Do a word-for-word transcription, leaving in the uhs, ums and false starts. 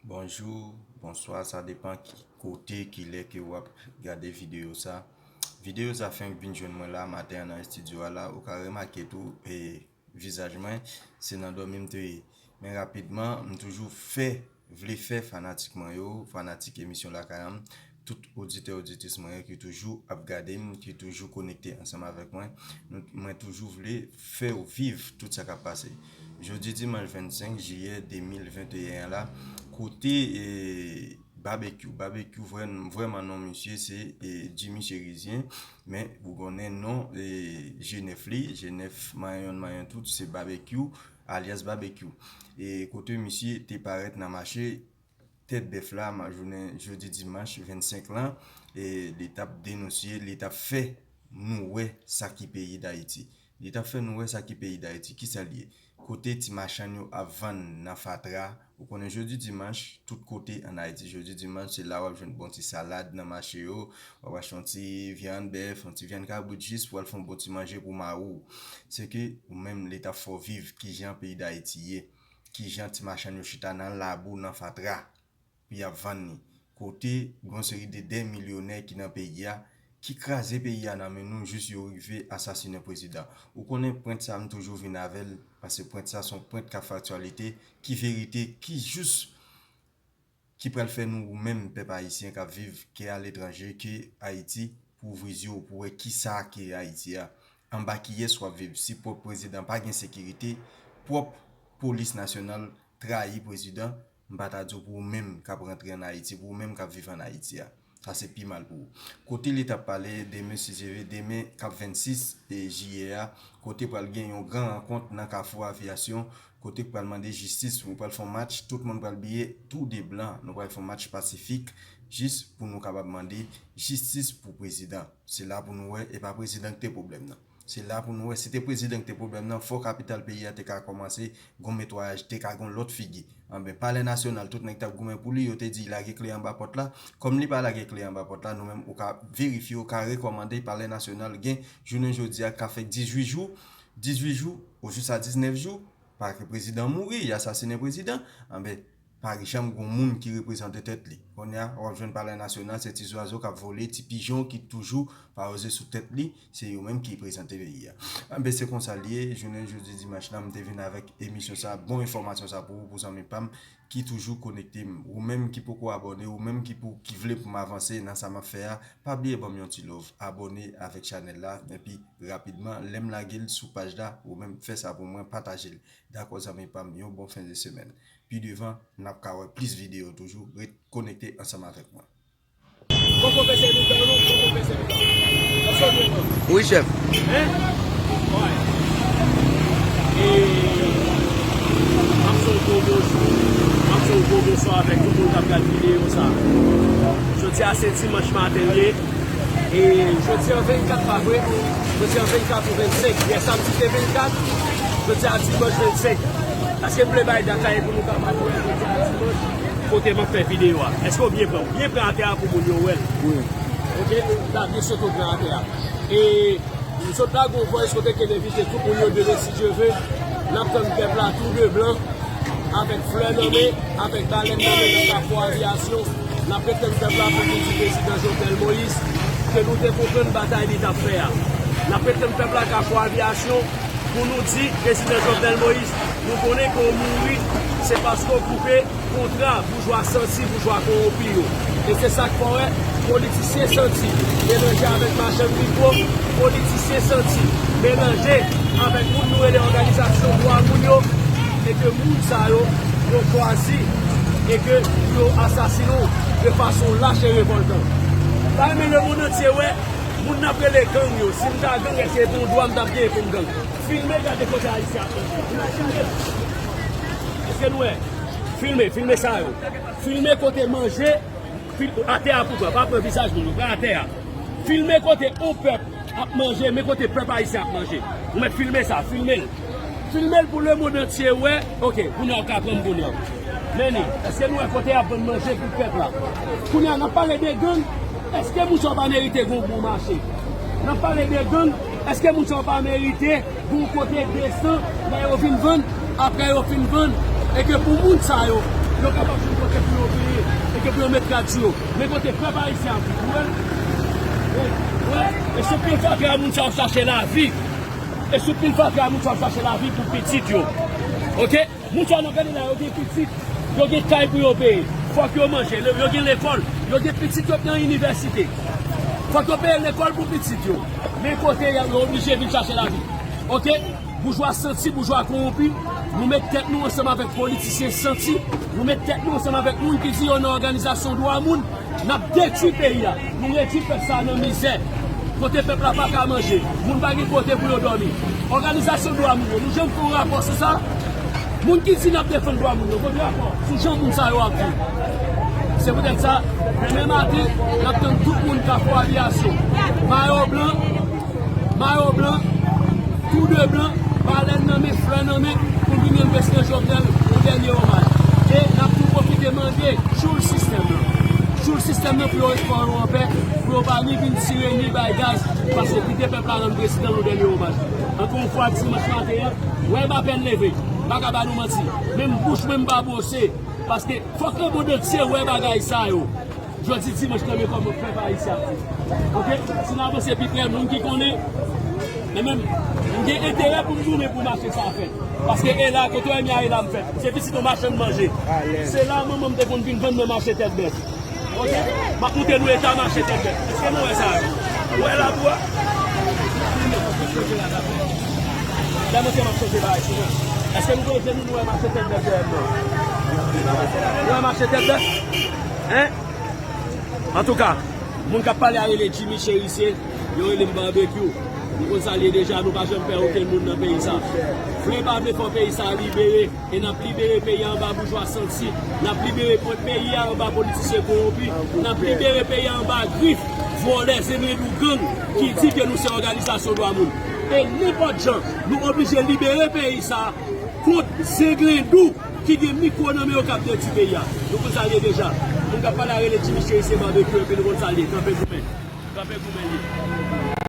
Bonjou, bonswa, sa depann ki kote, ki lè ke w ap gade videyo sa. Videyo sa fenk vin jwenn mwen la maten an nan estidyo a la. Ou ka remake tou, e, vizaj mwen, se nan dòmi m te ye. Men rapidman, m toujou fè, vle fè fanatik mwen yo, fanatik emisyon Lakay an, tout oditè, oditris mwen yo ki toujou ap gade m, ki toujou konekte ansanm avèk mwen, nou, mwen toujou vle fè w viv tout sa k ap pase. Jodi dimanch vennsenk jiyè de mil venteyen an la, kote, e, Babekyou. Babekyou, vrè, vrèman non misye se, e, Jimmy Cherizien, men ou konnen non, e, G nèf li, G nèf Mayon, Mayon tout, se Babekyou, alyas Babekyou. E kote misye te parèt nan mache tèt bèf la, ma jounen jodi dimanch vennsenk lan, e li t ap denonsye, li t ap fè nou wè sa ki peyi Dayiti. Li t ap fè nou wè sa ki peyi Dayiti. Kisa l ye? Kote ti machann yo ap vann nan fatra, ou konnen jodi dimanch, tout kote ann Ayiti, jodi dimanch, se la w ap jwenn bon ti salad nan mache yo, w ap achte yon ti vyann bèf, yon ti vyann kabrit jis pou w al fè yon bon ti manje pou mari w. Se ke ou menm, Leta fè w viv kijan peyi Dayiti ye, kijan ti machann yo chita nan labou, nan fatra, pou y ap vann li. Kote gen yon seri de, de milyonè ki nan peyi a, ki kraze peyi a nan men nou jis yo rive asasinen prezidan. Ou konnen pwent sa m toujou vin avè l, paske pwent sa se yon pwent k ap fè aktyalite, ki verite, ki jis, ki pral fè nou, ou menm pèp ayisyen k ap viv ke aletranje, ke Ayiti, pou ouvri zye w, pou wè kisa ke Ayiti a. Anba kiyès w ap viv? Si pwòp prezidan pa gen sekirite, pwòp polis nasyonal trayi prezidan, m pa ta di w pou ou menm k ap rantre ann Ayiti, pou ou menm k ap viv ann Ayiti a. Sa se pi mal pou ou. Kote li t ap pale demen, si Dye vle, demen k ap vennsis jiyè a, kote pral gen yon gran rankont nan Kafou Aviyasyon, kote k pral mande jistis, ou pral fè yon match, tout moun pral abiye tou de blan, nou pral fè yon match pasifik, jis pou nou kapab mande jistis pou prezidan. Se la pou nou wè, e pa prezidan ki te pwoblèm nan. Se la pou nou wè, si te prezidan ki te pwoblèm nan, fò kapital peyi a te ka kòmanse gon netwayaj, te ka gon lòt figi. Anben, Palè Nasyonal, tout nèg t ap goumen pou li, yo te di lage kle anba pòt la. Kòm li pa lage kle anba pòt la, nou menm, ou ka verifye, ou ka rekòmande Palè Nasyonal gen jounen jodi a ka fè dizuit jou, dizuit jou, ou jis a diznèf jou, paske prezidan mouri, y asasinen prezidan. Anben, pa janm gon moun ki reprezante tèt li. Kounye a, w ap jwenn Palè Nasyonal, se ti zwazo k ap vole, ti pijon ki toujou paweze sou tèt li, se yo menm ki reprezante peyi a. Anben, se konsa l ye, jounen jodi dimanch la, m te vin avèk emisyon sa, bon enfòmasyon sa pou ou, pou zanmi pa m ki toujou konekte m. Ou menm ki poko abòne, ou menm ki pou, ki vle pou m avanse nan sa m ap fè a, pa bliye ban m yon ti love, abòne avèk chanèl la, epi rapidman, lè m lage l sou paj la, ou menm fè sa pou mwen, pataje l. Dakò, zanmi pa m, yon bon fen de semèn. Pi devan, n ap ka wè plis videyo toujou. Ret konekte ansanm avèk mwen. Poko pèse nou dan nou, poko pèse nou dan nou. Èske w byen pran? Wi, chèf. Hein? Wi. E, m ap fè yon gwo bonjou, m ap fè yon gwo bonswa avèk tout moun k ap gade videyo sa. Jodi a se dimanch maten l ye. E jodi an vennkat, pa vre? Jodi an vennkat ou vennsenk. Yè samdi te vennkat, jodi a dimanch vennsenk. Èske m vle bay dat la pou nou kapab wè jodi a dimanch? Kote m ap fè videyo a. Èske w byen pran? Byen pran atè a pou moun yo wè l. Wi. Oke? La byen sot w pran atè a. E m sot la gon vòys kote ke m envite tout moun yo demen si Dye vle. N ap tann pèp la tou de blan. Avèk flè nan men, avèk balèn nan men nan Kafou Aviyasyon, n ap ret tann pèp la pou nou di prezidan Jovenel Moïse ke nou te konprann batay li t ap fè a. N ap ret tann pèp la Kafou Aviyasyon pou nou di prezidan Jovenel Moïse, nou konnen ke w mouri, se paske w koupe kontra boujwa santi, boujwa kowonpi yo. E se sa k fè w wè politisyen santi melanje avèk machann mikwo, politisyen santi melanje avèk moun nou rele òganizasyon dwa moun yo, e ke moun sa yo, yo chwazi e ke yo asasinen w de fason lach e revòltan. M ta renmen lemonn antye wè moun n ap rele gang yo. Si m ta gang, èske se yon dwa m t ap genyen pou m gang? Filme, gade kote Ayisyen ap manje. Filme. Èske nou wè? Filme, filme sa yo. Filme kote manje, fil-, atè a pou pran, pa pran vizaj moun, pran atè a. Filme kote yon pèp ap manje, men kote pèp ayisyen ap manje. Ou mèt filme sa, filme l. Filme l pou lemonn antye wè. Oke, kounye a w ka pran m kounye a. Men li, èske nou wè kote y ap vann manje pou pèp la? Kounye a, n ap pale de gang. Èske moun sa yo pa merite gen yon bon mache? N ap pale de gang. Èske moun sa yo pa merite gen yon kote desan lè yo vin vann, apre yo fin vann, e ke pou moun sa yo, Yo kapab jwenn kote pou yo peye e ke pou yo met rad sou yo. Men kote pèp ayisyen ap viv, ou wè? Ou wè? E sou pil fatra moun sa yo chache lavi. E sou pil fatra moun sa yo chache lavi pou pitit yo. Oke? Moun sa yo, nou gade la, yo gen pitit, yo gen kay pou yo peye. Fòk yo manje, yo gen lekòl, yo gen pitit yo nan inivèsite. Fòk yo peye lekòl pou pitit yo. Men kote yo oblije vin chache lavi. Oke? Boujwa santi, boujwa kowonpi, nou met tèt nou ansanm avèk politisyen santi, nou met tèt nou ansanm avèk moun ki di yo nan òganizasyon dwa moun, n ap detwi peyi a, nou retwi pèp sa a nan mizè. Kote pèp la pa ka manje, moun pa gen kote pou yo dòmi. Òganizasyon dwa moun yo, nou janm fè yon rapò sou sa? Moun ki di n ap defann dwa moun yo, kote rapò sou jan moun sa yo ap viv? Se poutèt sa, demen maten, n ap tann tout moun Kafou Aviyasyon, mayo blan, mayo blan, tou de blan, balèn nan men, flè nan men, pou n vin rann prezidan Jovenel yon dènye omaj. E n ap tou pwofite mande tchoul sistèm nan. Tchoul sistèm nan pou yo ret kò yo anpè, pou yo pa ni vin tire ni bay gaz, paske kite pèp la rann prezidan yon dènye omaj. Ankò yon fwa, dimanch maten an, wè m apèn leve, m pa ka ba nou manti. Menm bouch mwen m pa bwose, paske fòk lemonn antye wè bagay sa yo. Jodi dimanch nan men kòman pèp ayisyen ap viv. Oke? Si n avanse pi prè, moun ki konnen, men menm, m gen enterè pou m goumen pou mache sa a fèt. Paske e la, kote w wè m ye a, e la m fèt. Se pitit yon machann manje. Se la manman m te konn vin vann nan mache Tèt Bèf. Oke? M ap montre nou eta mache Tèt Bèf. Èske nou wè sa a? Ou wè labou a? Lè m antre, m ap chanje bagay sou mwen. Èske nou voye je nou, nou wè mache Tèt Bèf dèyè m nan? Nou wè mache Tèt Bèf? Hein? Antouka, moun k ap pale a rele Jimmy Chérisier, yo rele m Barbecue. Nou konn sa l ye deja, nou pa janm pè okenn moun nan peyi sa. Vle pa vle, fò peyi sa libere. E n ap libere peyi a anba boujwa santi. N ap libere po-, peyi a anba politisyen kowonpi. N ap libere peyi a anba grif vòlè, zenglendou, gang ki di ke nou se òganizasyon dwa moun. E nenpòt jan, nou oblije libere peyi sa a kont zenglendou ki gen mikwo nan men yo k ap detwi peyi a. Nou konn sa l ye deja. Moun k ap pale a rele Jimmy Chérisier Barbecue, epi nou konn sa l ye. Kanpe goumen. Kanpe goumen li.